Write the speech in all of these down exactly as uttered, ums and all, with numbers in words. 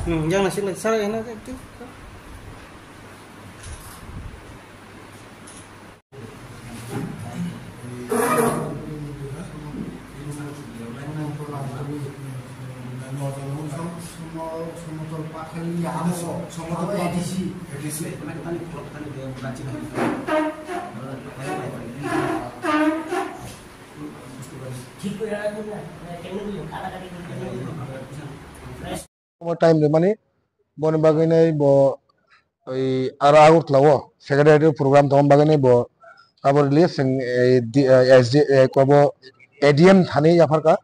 Hmm, yang nasi lagi, sir, yang nasi. Omo time rwmani, boni bagwi nai bo oi aro Agartala o secretary program tongma bagwi nai bo abo release chwng, eh, di-, eh, S D, eh, kobo A D M thani yapharkha.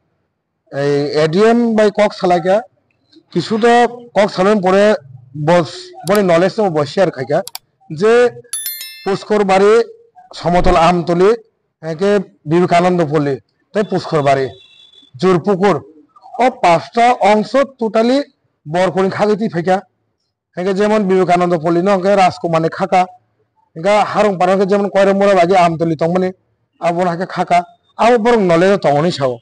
Ei A D M bai kok salaikha, kisu to kok salani pore bo, boni knowledge no bo share khaikha je Puskor Bari, Somotol Amtoli, hwnkhe Vivekananda Poli tei Puskor Bari, Jurpukur, o pasta ongso totally Borkoni khagwi twi phaikha. Hwnkhe jemon Vivekananda Poli no hwnkhe Rajkumar ni khaka, hwnkhe Harungpara hwnkhe jemon Koiramura bai khe Amtoli tongmani, abo no hwnkhe khaka, abo borok knowledge o tongmani sao.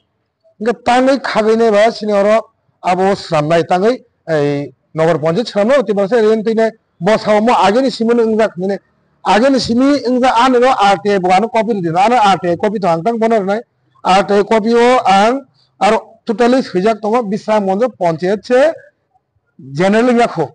Hwnkhe tangwi khagwi nai ba chini oro abo swnamnai tangwi ei Nogor Panchayat swnamnai, tei bo se rent twi nai bo sao mo ageni simi no wngjak hinwi nai. Ageni simi wngjak ani ro R T I bo ano copy rwdi, ano R T I copy to ang tang bono rwnai. R T I copy o ang aro totally swijak tongo Bisramganj Panchayat se general wngya kho.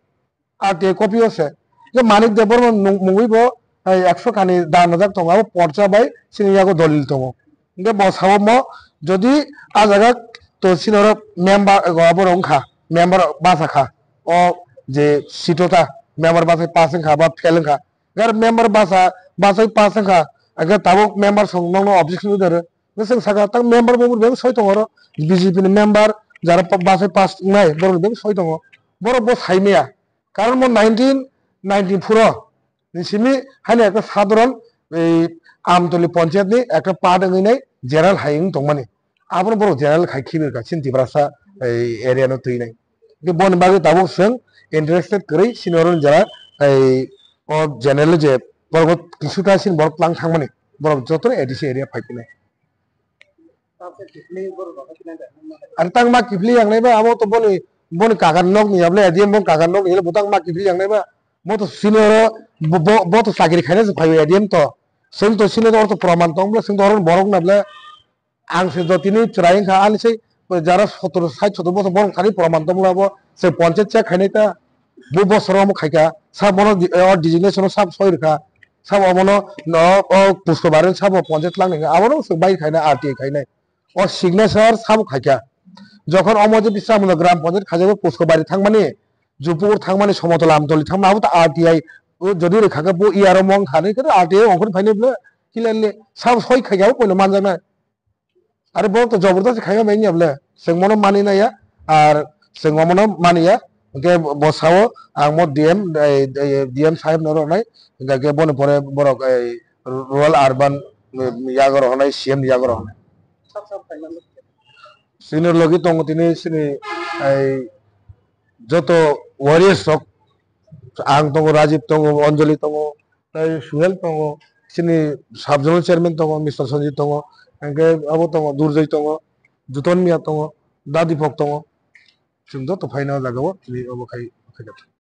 R T I copy o se. Hwnkhe Manik Debbarma nung-, mungwi bo, eh, ekso kani dan rwjak tongo, abo porcha bai chini yago dolil tongo. Hwnkhe bo sao mo, jodi a jaga to chini oro member, abo rok wngkha, member basa kha, o je seat o ta, member basa pass wngkha ba fail wngkha, hwnkhe member basa, basa pass wngkha, hwnkhe tabuk member song nokno objection wngwi rw, hwnkhe chwng sakha, tang member bo bebak soi tongo oro, B J P ni member, jara pa-, basa pass wngnai, borok bebak soi tongo, borok bo sai maya. Karon mo nineteen ninety-four o ni simi haino ekta sadharon ei Amtoli Panchayat ni ekta part wngwi nai general hai wng tongmani. Abono borok general khai khibir kha chini Tiprasa ei area no twi nai. Hwnkhe boni bagwi tabuk chwng interested kwrwi senior ni jara ei o general je borok kisuta sini borok tlang thangmani, borok jotono A D C area phai phinai. Ar tang ma kiphilwi yang nai ba, abo to boni, boni kakan nok ni ya ble, A D M boni kakan nok ni ya ble, bo tang ma kiphilwi yang nai ba. Bo to senior o, bo, bo, bo to chakri khaina se phaiwi A D M to. Chwng to senior o, to proman tong ble, chwng to oro borok na ble. Ang se jotini chwrai wngkha, ani se jara sotoro, sait sotoro bosor borok thani proman tong ble abo. Se ponchayat check khainai ta. Bo bosor omo khaikha, sabo bono di-, o designation o sabo soi rwkha, sabo omono no, o Puskor Bari sabo ponchayat twlang nai, abono chwng bai khainai, R T I khainai. O signature sabo khaikha. Jokhon omo je Bisramganj gram ponchayat khaijago Puskor Bari thangmani, Jurpukur thangmani, Somotol Amtoli thangmani, abo to R T I, o jodi rwkha khe bo E R O mong khanwi khe R T I ongkhorni phainai ble, clearly sabo soi khaikha, abo poila manjaknai. Are borok to jobordasti khaima bai wngya ble, chwng mono mani naiya, ar chwng omono maniya, hwnkhe bo sao ang mo D M, eh, eh, D M saheb no rwnai, hwnkhe boni pore borok, eh, rural urban, eh, yago rohornai, C M ni yago rohornai. Chini logi tongo tini chini, eh, joto warriors rok, ang tongo, Rajib tongo, Anjali tongo, tei Suhel tongo, chini sub zonal chairman tongo, Mister Sanjit tongo, hwnkhe abo tongo, Durjoy tongo, Juton Miya tongo, Dadipok tongo, chwng joto phaina o jaga o tini obo khai, khai.